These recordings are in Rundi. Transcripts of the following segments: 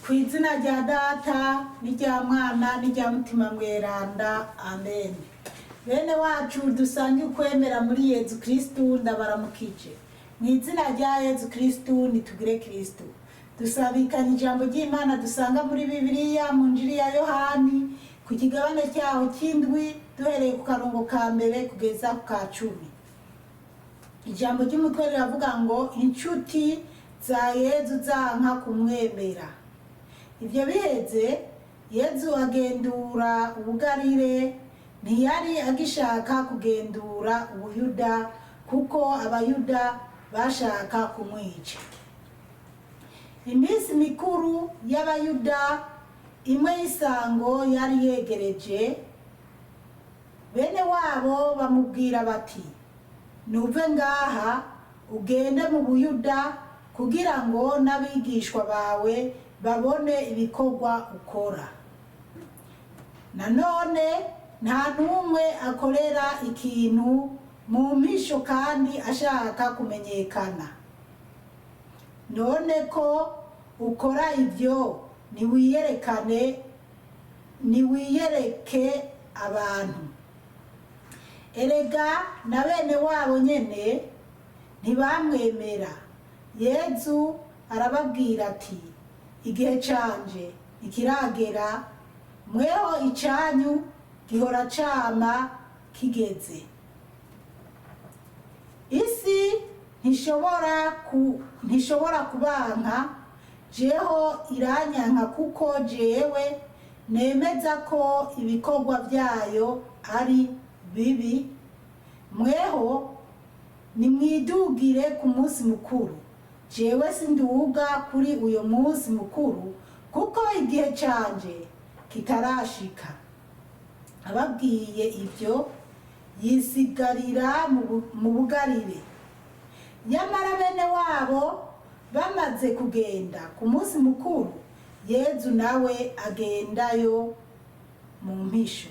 Ku izina rya Data n'irya Mwana n'irya Mutima Mweranda, amen. Bene wacu dusange ukwemera muri Yezu Kristu, ndabaramukije mu izina rya Yezu Kristu. Nitugire Kristu. Dusabikanye ijambo ry'Imana dusanga muri Bibiliya mu Njiri ya Yohani ku kigabane cyaho cy'indwi, duhereye ku karongo ka mbere kugeza ku ka 10. Ijambo ry'umutwe riravuga ngo: "Inshuti za Yezu zanka kumwemera." Ibyo biheze, Yezu agendura Ubugarire, ntiyari agishaka kugendura Ubuyuda kuko Abayuda bashaka kumwica. Iminsi mikuru y'Abayuda imwe y'isango yari yegereje. Bene wabo bamubwira bati: "Nuve ngaha ugende mu Buyuda kugira ngo n'abigishwa bawe babone ibikorwa ukora. Nanone nta n'umwe akorera ikintu mu mpisho kandi ashaka kumenyekana. None ko ukora ibyo, ntiwiyerekane, ntiwiyereke abantu." Erega na bene wabo nyene ntibamwemera. Yezu arababwira ati: "Igihe canje ntikiragera, mweho icanyu gihora cama kigeze. Isi ntishobora kubanka, jeho iranyanka kuko jewe nemeza ko ibikorwa byayo ari bibi. Mweho nimwidugire ku munsi mukuru. Jewe sinduga kuri uyo munsi mukuru kuko igihe canje kitarashika." Ababwiye ibyo, yisigarira mu Bugarire. Nyamara bene wabo bamaze kugenda ku munsi mukuru, Yezu nawe agendayo mu mpisho.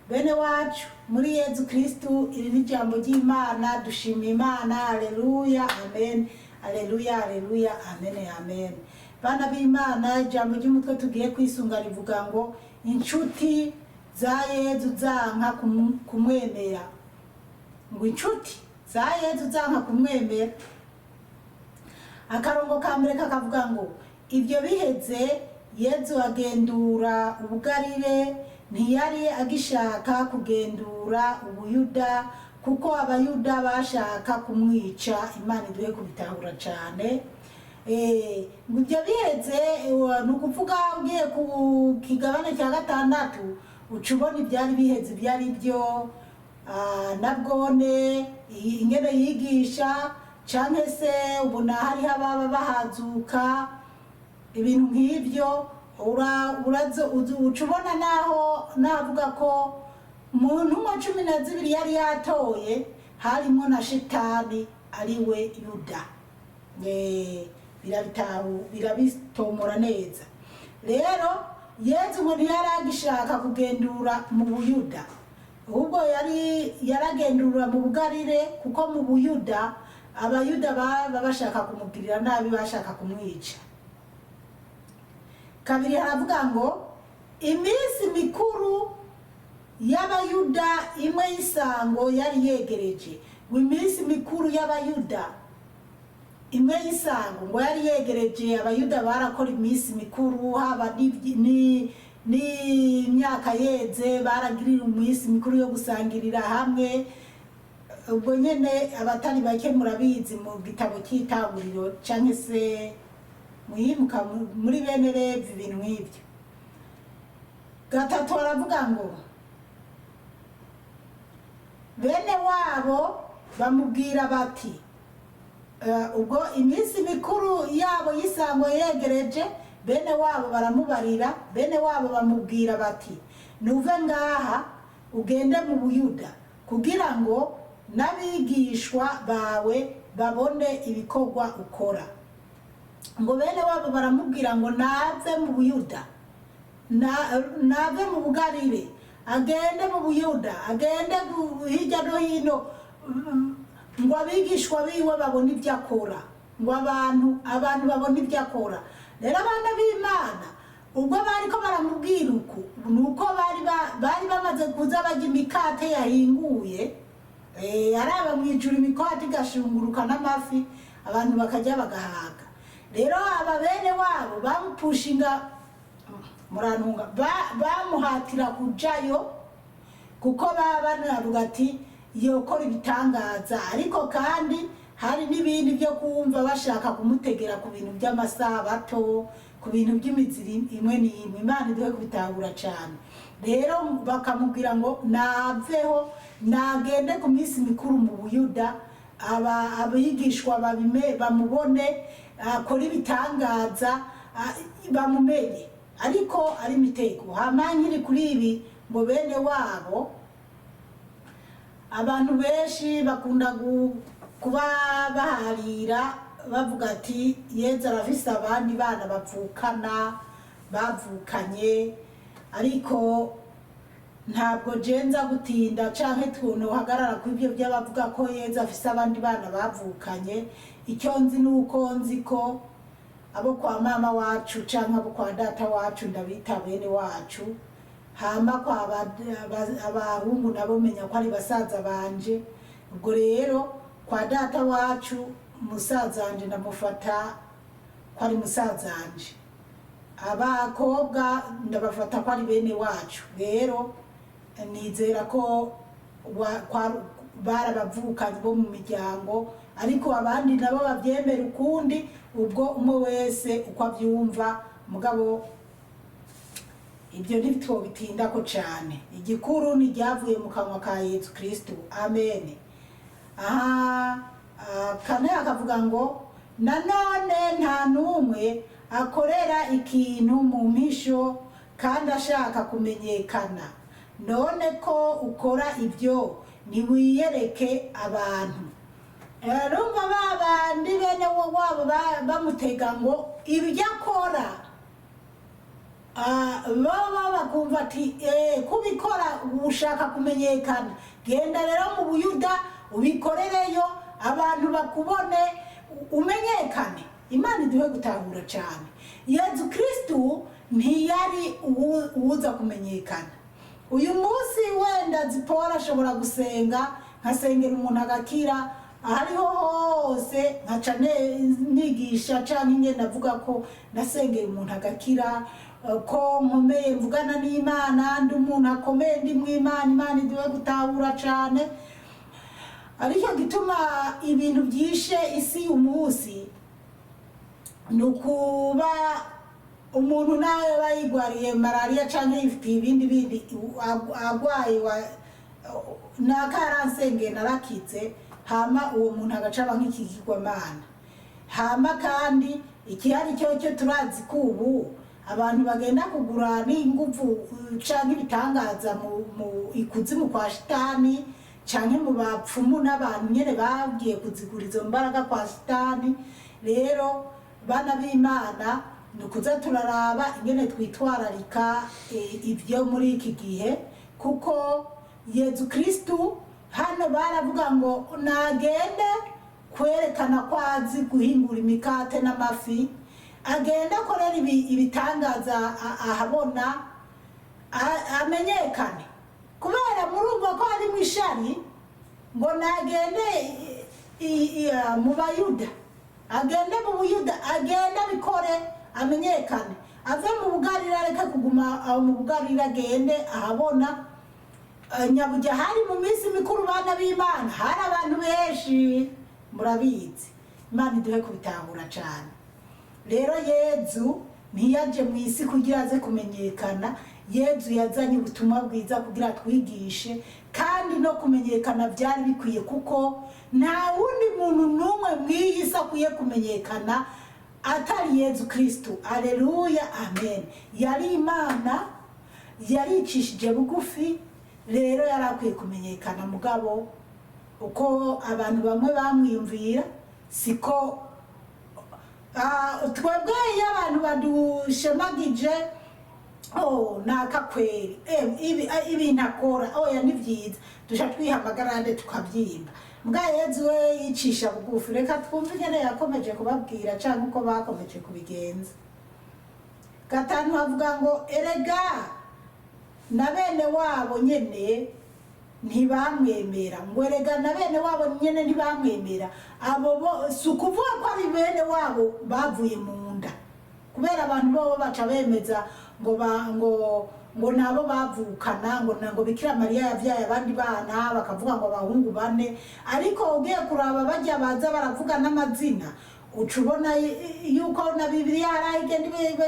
Bene wacu muri Yezu Kristu, iri ni ijambo ry'Imana. Dushima Imana. Aleluya, amen. Aleluya, aleluya, amen, amen. Bana b'Imana, ijambo ry'umutwe tugiye kwisunga rivuga ngo: "Inshuti za Yezu zanka kumwemera." Ngo inshuti za Yezu zanka kumwemera. Akarongo ka mbere kakavuga ngo: "Ibyo biheze, Yezu agendura Ubugarire, ntiyari agishaka kugendura Ubuyuda kuko Abayuda bashaka kumwica." Imana iduhe kubitahura cyane. Ngo ibyo biheze, ni ukuvuga ugiye ku kigabane cya gatandatu uca ubona ibyari biheze ibyo ari byo. Nabwone ingene yigisha, canke se ubona hariho ababa bahazuka, ibintu nk'ibyo. Uca ubona naho navuga ko mu ntumwa 12 yari yatoye harimo na Shitani, ari we Yuda. Birabitomora neza. Rero Yezu ngo ntiyari agishaka kugendura mu Buyuda, ahubwo yari yaragendura mu Bugarire, kuko mu Buyuda Abayuda baba bashaka kumugirira nabi, bashaka kumwica. Kabiri haravuga ngo: "Iminsi mikuru y'Abayuda imwe y'isango yari yegereje." Ngo iminsi mikuru y'Abayuda imwe y'isango ngo yari yegereje. Abayuda barakora iminsi mikuru, haba n'imyaka yeze, baragirira iminsi mikuru yo gusangirira hamwe. Ubwo nyene abatari bake murabizi mu gitabo cy'Itanguriro canke se muyimuka muri bene Levi, ibintu nk'ibyo. Gatatu baravuga ngo: "Bene wabo bamubwira bati", ubwo iminsi mikuru yabo y'isango yegereje, bene wabo baramubarira. Bene wabo bamubwira bati: "Nuve ngaha ugende mu Buyuda kugira ngo n'abigishwa bawe babone ibikorwa ukora." Ngo bene wabo baramubwira ngo nave mu Buyuda, nave mu Bugarire agende mu Buyuda, agende hirya no hino, ngo abigishwa biwe babone ibyo akora, ngo abantu babone ibyo akora. Rero abana b'Imana, ubwo bariko baramubwira uku, ni uko bari bamaze kuza barya imikate yahinguye. Araba mu ijuru imikate igashunguruka n'amafi, abantu bakajya bagahaga. Rero aba bene wabo bamupushinga, murantunga, bamuhatira kujayo, kuko baba banavuga ati yokora ibitangaza. Ariko kandi hari n'ibindi byo kumva bashaka kumutegera ku bintu by'amasabato, ku bintu by'imiziri imwe n'imwe. Imana iduhe kubitahura cyane. Rero bakamubwira ngo naveho, nagende ku minsi mikuru mu Buyuda, aba abigishwa babime bamubone, akora ibitangaza, bamumenye. Ariko ari imitego. Hama nkiri kuri ibi ngo bene wabo, abantu benshi bakunda kuba baharira bavuga ati Yezu arafise abandi bana bavukana, bavukanye. Ariko ntabwo jenza gutinda canke tunohagarara ku ibyo by'abavuga ko Yezu afise abandi bana bavukanye. Icyo nzi ni uko nzi ko abo kwa mama wacu canke abo kwa data wacu ndabita bene wacu. Hama kwa abahungu nabo menya ko ari basaza banje. Ubwo rero kwa data wacu musaza wanje ndamufata ko ari musaza wanje, abakobwa ndabafata ko ari bene wacu. Rero nizera ko barabavukanye bo mu miryango, ariko abandi nabo babyemera ukundi, ubwo umwe wese uko abyumva. Mugabo ibyo ntitwobitindako cyane, igikuru ni iryavuye mu kanwa ka Yezu Kristu. Amen. Aha kane akavuga ngo nanone nta n'umwe akorera ikintu mu mpisho kandi ashaka kumenyekana. None ko ukora ibyo, ntiwiyereke abantu. Urumva ba bandi bene wabo bamutega ngo ibyo akora, baba bakumva ati kubikora ushaka kumenyekana, genda rero mu Buyuda ubikorereyo abantu bakubone, umenyekane. Imana iduhe gutahura cyane. Yezu Kristu ntiyari uwuza kumenyekana. Uyu munsi wenda Zipora ashobora gusenga, nkasengera umuntu agakira ahariho hose, nkaca nigisha canke ngenda avuga ko nasengera umuntu agakira, ko nkomeye mvugana n'Imana, ndi umuntu akomeye, ndi mu Imana. Imana iduhe gutahura cane. Aricyo gituma ibintu byishe isi umunsi ni ukuba umuntu nawe aba yigwariye malariya canke yifitiye ibindi bindi agwaye nakaransengeye narakize, hama uwo muntu agaca aba nk'ikigirwamana. Hama kandi ikihari cyo cyo turazi ko ubu abantu bagenda kugura n'inguvu canke ibitangaza mu ikuzimu kwa shitani canke mu bapfumu n'abantu nyene bagiye kuzigura izo mbaraga kwa shitani. Rero bana b'Imana, ni ukuza turaraba ingene twitwararika ibyo muri iki gihe, kuko Yezu Kristu hano baravuga ngo nagende kwerekana ko azi guhingura imikate n'amafi, agende akorera ibitangaza ahabona, amenyekane. Kubera murumva ko ari mu ishari ngo nagende mu Bayuda, agende mu Buyuda, agende abikore amenyekane, ave mu Bugarira, areke kuguma aho mu Bugarira, agende ahabona. Nyabujya hari mu minsi mikuru, bana b'Imana, hari abantu benshi, murabizi. Imana iduhe kubitahura cyane. Rero Yezu ntiyaje mu isi kugira aze kumenyekana. Yezu yazanye ubutumwa bwiza kugira twigishe, kandi no kumenyekana byari bikwiye, kuko nta wundi muntu n'umwe mw'iyi si akwiye kumenyekana atari Yezu Kristu. Aleluya, amen. Yari Imana, yaricishije bugufi, rero yari akwiye kumenyekana. Mugabo uko abantu bamwe bamwiyumvira siko twebwe iyo abantu badushemagije, oh nakakweri, ibintu akora oya ni byiza, duca twihamagarande tukabyimba. Mbwa Yezu we yicisha bugufi. Reka twumve ingene yakomeje kubabwira canke uko bakomeje kubigenza. Gatanu havuga ngo erega na bene wabo nyene ntibamwemera. Ngo erega na bene wabo nyene ntibamwemera. Abo bo si ukuvuga ko ari bene wabo bavuye mu nda, kubera abantu bobo baca bemeza ngo ba, ngo ngo nabo bavukana, ngo ngo Bikira Mariya yavyaye abandi bana, bakavuga ngo abahungu bane. Ariko ugiye kuraba bajya baza baravuga n'amazina, uca ubona yuko na Bibiliya hari aho igenda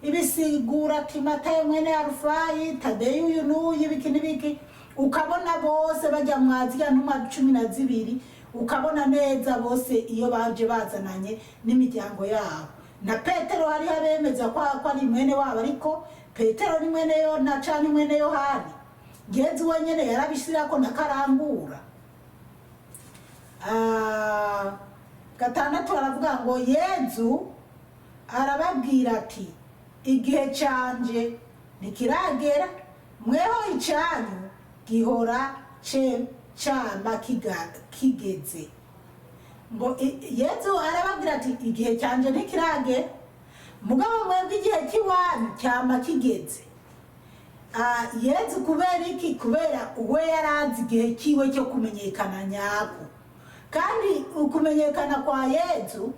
ibisigura ati Matayo mwene Arufayi, Tadeyo uyu n'uyu, ibiki n'ibiki, ukabona bose bajya mwa zirya ntumwa 12, ukabona neza bose iyo baje bazananye n'imiryango yabo. Na Petero hariho abemeza ko ari mwene wabo, ariko Petero ni mwene Yona canke mwene Yohani. Yezu wenyene yarabishirako na karangura. Gatandatu aravuga ngo Yezu arababwira ati igihe canje ntikiragera, mweho icanyu gihora cama kigeze. Ngo Yezu arababwira ati igihe canje ntikiragera, mugabo mwebwe igihe cy'iwanyu cyama kigeze. Yezu kubera iki? Kubera we yarazi igihe kiwe cyo kumenyekana nyako. Kandi ukumenyekana kwa Yezu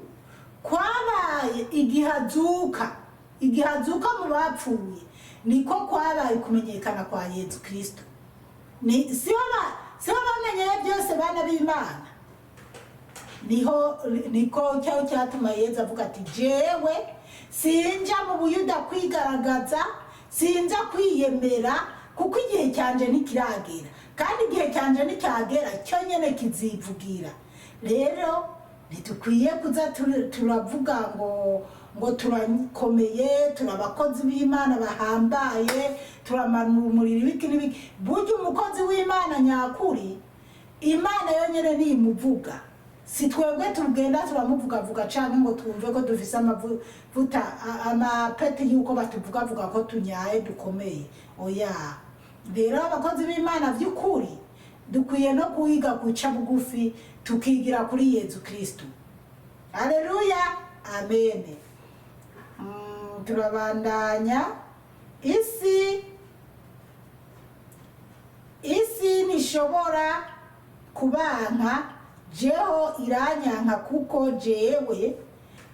kwabaye igihe azuka, igihe azuka mu bapfuye niko kwabaye kumenyekana kwa Yezu Kristo. Ni siho bamenyeye byose bana b'Imana. Niho niko cyaho cyatuma Yezu avuga ati jewe sinja mu Buyuda kwigaragaza, sinza kwiyemera, kuko igihe cyanje ntikiragera, kandi igihe cyanje nicyagera cyo nyene kizivugira. Rero ntidukwiye kuza turavuga ngo turakomeye, turi abakozi b'Imana bahambaye, turamanura umuriro ibiki n'ibiki. Burya umukozi w'Imana nyakuri, Imana yonyene niyimuvuga, si twebwe tugenda turamuvugavuga canke ngo twumve ko dufise amavuta amapeti yuko batuvugavuga ko tunyaye dukomeye. Oya. Rero abakozi b'Imana vy'ukuri dukwiye no kuyiga guca bugufi, tukigira kuri Yezu Kristo. Haleluya, amen. Turabandanya. Isi ntishobora kubanka, jeho iranyanka kuko jewe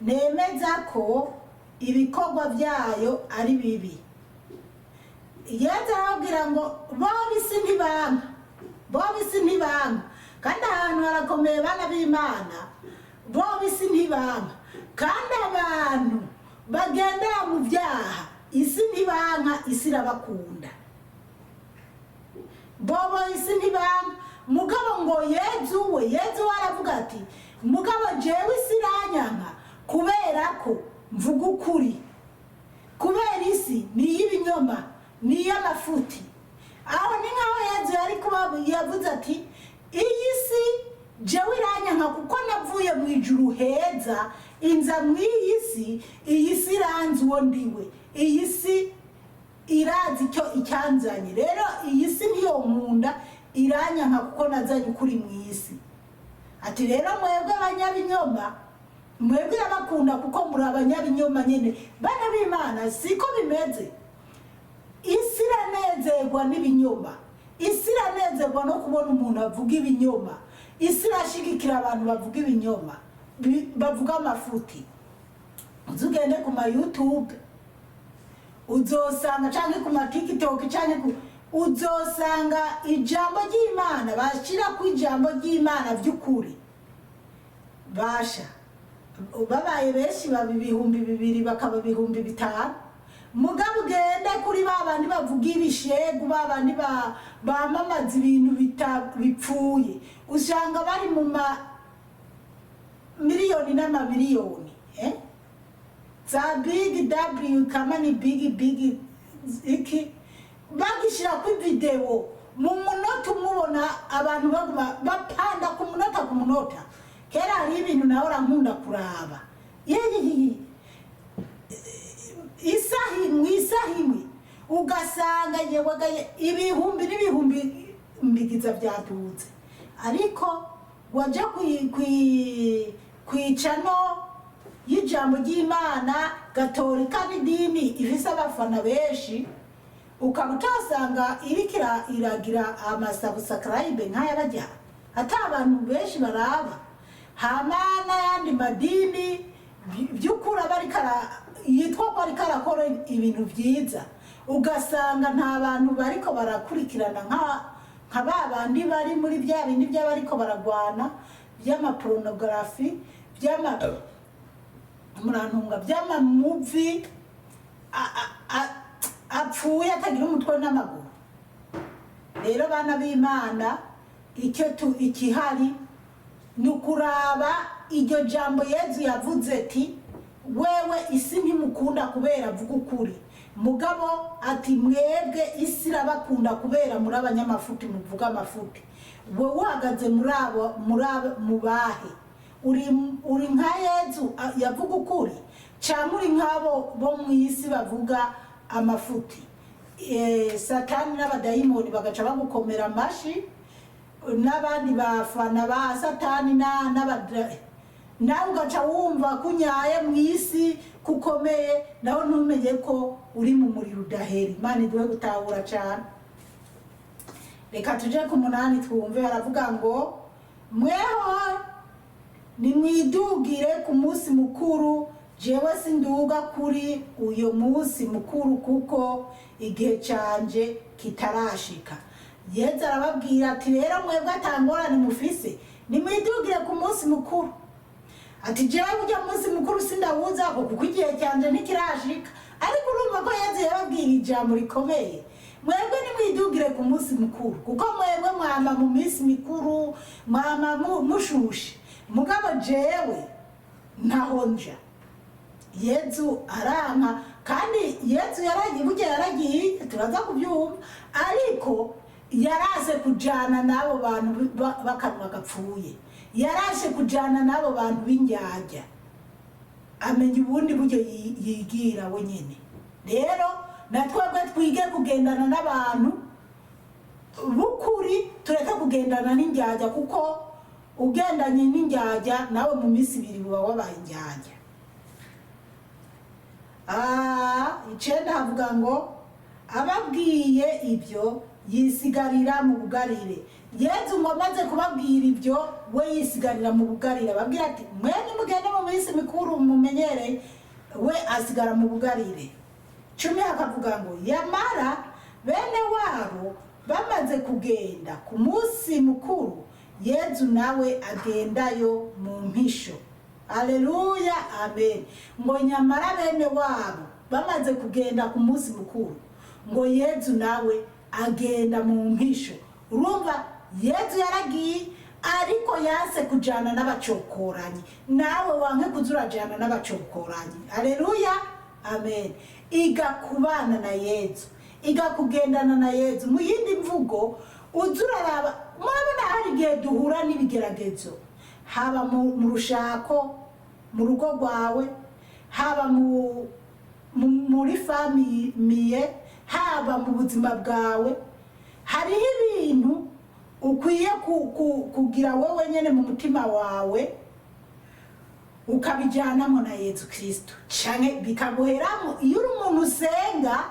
nemeza ko ibikorwa byayo ari bibi. Yezu arababwira ngo boba isi ntibanka, boba isi ntibanka. Kandi ahantu harakomeye bana b'Imana, boba isi ntibanka. Kandi abantu bagendera mu byaha, isi ntibanka, isi irabakunda. Bobo isi ntibanka. Mugabo ngo Yezu we, Yezu we aravuga ati mugabo jewe isi iranyanka kubera ko mvuga ukuri, kubera isi ni iy'ibinyoma, ni iy'amafuti. Aho ni nkaho Yezu yari kuba yavuze ati iyi si jewe iranyanka kuko navuye mu ijuru heza inza mu iyi si, iyi si iranzi uwo ndiwe, iyi si irazi icyo icyanzanye. Rero iyi si niyo nkunda, iranyanka kuko nazanye ukuri mu isi. Ati rero mwebwe abanyabinyoma, mwebwe irabakunda kuko muri abanyabinyoma nyene. Bana b'Imana, siko bimeze. Isi iranezerwa n'ibinyoma, isi iranezerwa no kubona umuntu avuga ibinyoma, isi irashigikira abantu bavuga ibinyoma, bavuga amafuti. Uzugende ku ma YouTube uzosanga, canke ku ma TikTok, canke ku uzosanga ijambo ry'Imana bashira ku ijambo ry'Imana vy'ukuri. Basha babaye benshi baba 2000 bakaba 5000. Mugabo ugende kuri ba bandi bavuga ibishegu, ba bandi bamamaza ibintu bipfuye, usanga bari mu ma miliyoni n'amamiliyoni, Za big W kama ni big big iki bagishira ku video mu munota umubona abantu baguma bapanda ku munota ku munota. Kera hari ibintu nahora nkunda kuraba, yeyeye isaha imwe, isaha imwe ugasanga yewagaye ibihumbi n'ibihumbi mbigiza byadutse. Ariko waja kwica no y'ijambo ry'Imana. Gatolika n'idini ifise abafana benshi, ukaba utasanga iriko iragira amasubscribe nk'ayabajya ata abantu benshi baraba. Hama n'ayandi madini by'ukuri aba ariko yitwa ko ariko arakora ibintu byiza, ugasanga nta bantu bariko barakurikirana nka ba bandi bari muri bya bindi by'abariko baragwana by'amapornography, by'ama, murantunga, by'amamovie apfuye atagira umutwe n'amaguru. Rero bana b'Imana, icyo tu ikihari ni ukuraba iryo jambo Yezu yavuze ati: "Wewe isi ntimukunda kubera avuga ukuri." Mugabo ati: "Mwebwe isi irabakunda kubera muri abanyamafuti, muvuga amafuti." Wowe uhagaze muri abo, muri abo mubahe? Uri nka Yezu yavuga ukuri, cyangwa uri nk'abo bo mu isi bavuga amafuti? Satani n'abadayimoni bagaca bagukomera amashi, n'abandi bafana ba Satani nawe ugaca wumva ko unyaye mu isi, kukomeye, nawe ntumenye ko uri mu muriro udahera. Imana iduhe gutahura cyane. Reka tuje ku 8 twumve. Haravuga ngo: "Mweho nimwidugire ku munsi mukuru, jewe sinduga kuri uyo munsi mukuru kuko igihe canje kitarashika." Yezu arababwira ati: "Rero mwebwe atangorane mufise, nimwidugire ku munsi mukuru." Ati: "Jewe ujya munsi mukuru sindawuzako kuko igihe cyanje ntikirashika." Ariko urumva ko Yezu yababwira ijambo rikomeye: "Mwebwe nimwidugire ku munsi mukuru, kuko mwebwe mwama mu minsi mikuru, mwama mushushe, mugabo jewe ntaho nja." Yezu aranka, kandi Yezu yaragiye, burya yaragiye, turaza kubyumva, ariko yaraze kujana n'abo bantu b'akanwa gapfuye, yaraje kujana n'abo bantu b'indyarya, amenya ubundi buryo yigira we nyene. Rero na twebwe twige kugendana n'abantu b'ukuri, tureke kugendana n'indyarya, kuko ugendanye n'indyarya nawe mu minsi 2 uba wabaye indyarya. 9 havuga ngo: "Ababwiye ibyo yisigarira mu bugarire." Yezu ngo amaze kubabwira ibyo, we yisigarira mu bugarire. Ababwira ati: "Mwe nimugende mu minsi mikuru mumenyereye," we asigara mu bugarire. 10 hakavuga ngo: "Yamara bene wabo bamaze kugenda ku munsi mukuru, Yezu nawe agendayo mu mpisho." Aleluya, amen. Ngo nyamara bene wabo bamaze kugenda ku munsi mukuru, ngo Yezu nawe agenda mu mpisho. Urumva Yezu yaragiye, ariko yanse kujana n'abacokoranyi. Nawe wanke kuza urajana n'abacokoranyi. Aleluya, amen. Iga kubana na Yezu, iga kugendana na Yezu. Mu yindi mvugo, uza uraraba, murabona hari igihe duhura n'ibigeragezo, haba mu rushako, mu rugo rwawe, haba muri famille, haba mu buzima bwawe. Hariho ibintu ukwiye kugira wowe nyene mu mutima wawe, ukabijyanamo na Yezu Kristo, canke bikaguheramo. Iyo uri umuntu usenga,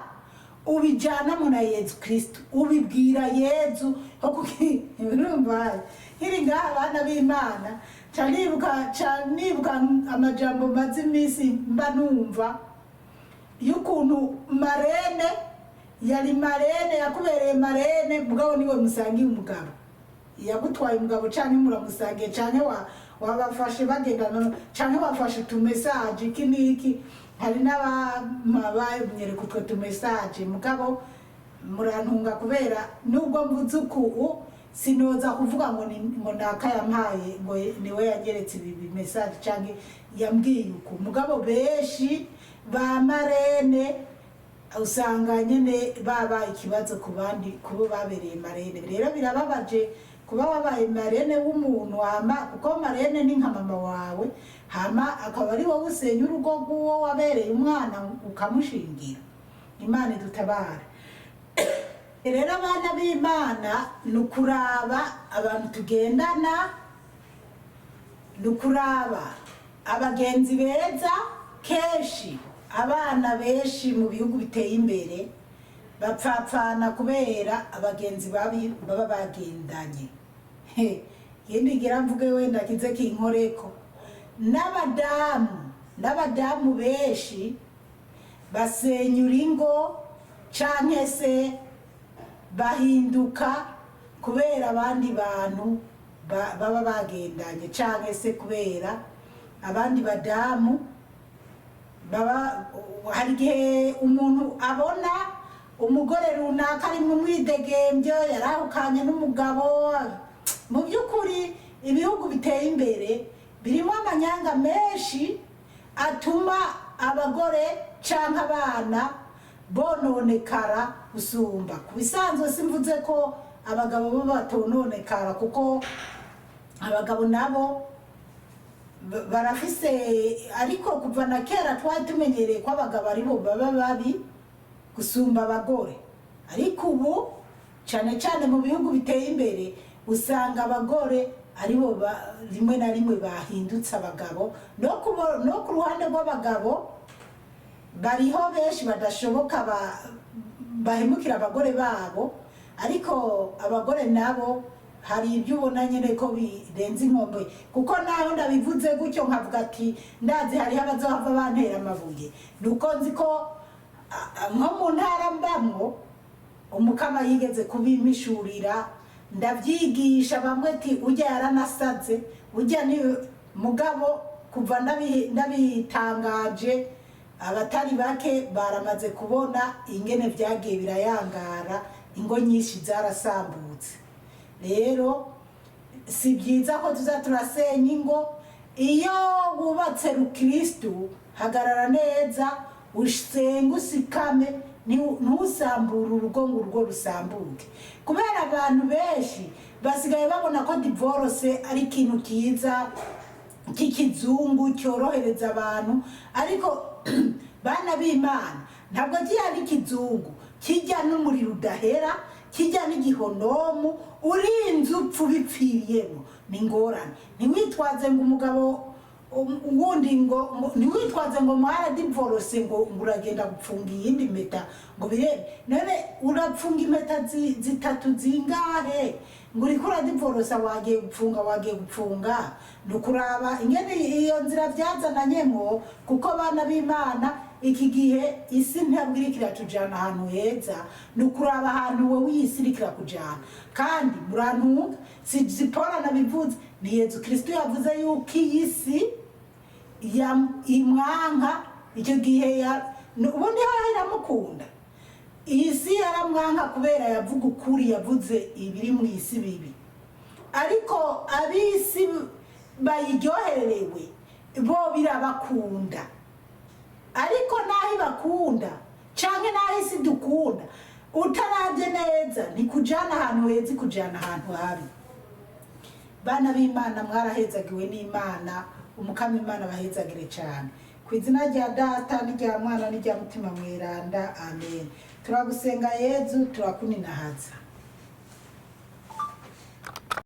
ubijyanamo na Yezu Kristo, ubibwira Yezu. Urumva nkiri ngaha, abana b'Imana, ca nibuka amajambo maze iminsi mba numva y'ukuntu marraine yari marraine, yakubereye marraine, mugabo niwe musangiye umugabo, yagutwaye umugabo, canke muramusangiye, canke wabafashe bagendana, canke wafashe utumessage iki n'iki. Hari n'abama banyereka utwo tumessage. Mugabo murantunga, kubera nubwo mvuze uku, sinoza kuvuga ngo ngo naka yampaye, ngo niwe yanyeretse ibi bimessage canke yambwiye uku. Mugabo benshi ba marraine usanga nyene baba ikibazo ku bandi kubo babereye marraine. Rero birababaje kuba wabaye marraine w'umuntu, hama kuko marraine ni nka mama wawe, hama akaba ari wowe usenya urugo rw'uwo wabereye umwana ukamushingira. Imana idutabare. Rero abana b'Imana, ni ukuraba abantu tugendana, ni ukuraba Abagenzi beza, kenshi abana benshi mu bihugu biteye imbere bapfapfana kubera abagenzi babi baba bagendanye. He, yindi ngira mvuge wenda kize kinkoreko, n'abadamu benshi basenyura ingo canke se bahinduka kubera abandi bantu baba bagendanye, canke se kubera abandi badamu baba. Hari igihe umuntu abona umugore runaka ari mu mwidegembyo, yarahukanye n'umugabo. Mu by'ukuri ibihugu biteye imbere birimo amanyanga menshi atuma abagore canke abana bononekara gusumba. Ku bisanzwe simvuze ko abagabo bo batononekara, kuko abagabo nabo barafise, ariko kuva na kera twari tumenyereye ko abagabo aribo baba babi gusumba abagore. Ariko ubu cyane cyane mu bihugu biteye imbere usanga abagore aribo rimwe na rimwe bahindutse abagabo. No ku ruhande rw'abagabo bariho benshi badashoboka bahemukira abagore babo, ariko abagore nabo hari ibyo ubona nyine ko birenze inkombe. Kuko naho ndabivuze gutyo nkavuga ati ndazi hariho abazohava bantera amabuye, nuko nzi ko nko mu ntara mbamwo umukama yigeze kubimpishurira, ndabyigisha bamwe ati ujya yaranasaze, ujya ni mugabo. Kuva ndabitangaje abatari bake baramaze kubona ingene byagiye birayangara, ingo nyinshi zarasambutse. Rero si byiza ko tuza turasenya ingo. Iyo wubatse rukristu, hagarara neza, usenge, usikame, ntusambure urugo ngo urugo rusambuke. Kubera abantu benshi basigaye babona ko divorce ari ikintu kiza cy'ikizungu cyorohereza abantu, ariko bana b'Imana, ntabwo kijya n'ikizungu, kijya n'umuriro udahera, kijya n'igihonomu urinze upfa ubipfiriyemo. Ni ingorane. Ntiwitwaze ngo umugabo wundi ngo ntiwitwaze ngo mwaradivorose ngo uragenda gupfunga iyindi mpeta ngo birebe. None urapfunga impeta zitatu zingahe ngo uriko uradivorosa? Wagiye gupfunga, wagiye gupfunga. Ni ukuraba ingene iyo nzira byazananyemwo, kuko bana b'Imana, iki gihe isi ntabwo iriko iratujana ahantu heza. Ni ukuraba ahantu wowe iyi si iriko irakujana. Kandi murantunga, si Zipora nabivuze, ni Yezu Kristo yavuze yuko iyi si imwanka. Icyo gihe ubundi hoho iramukunda. Iyi si yaramwanka kubera yavuga ukuri, yavuze ibiri mu isi bibi, ariko ab'isi bayiryoherewe bo birabakunda. Ariko naho ibakunda canke naho isi dukunda, utaravye neza ntikujana ahantu heza, ikujana ahantu habi. Bana b'Imana, mwarahezagiwe n'Imana. Umukama Imana bahezagire cyane. Ku izina rya Data n'irya Mwana n'irya Mutima Mweranda, amen. Turagusenga Yezu, turakuninahaza.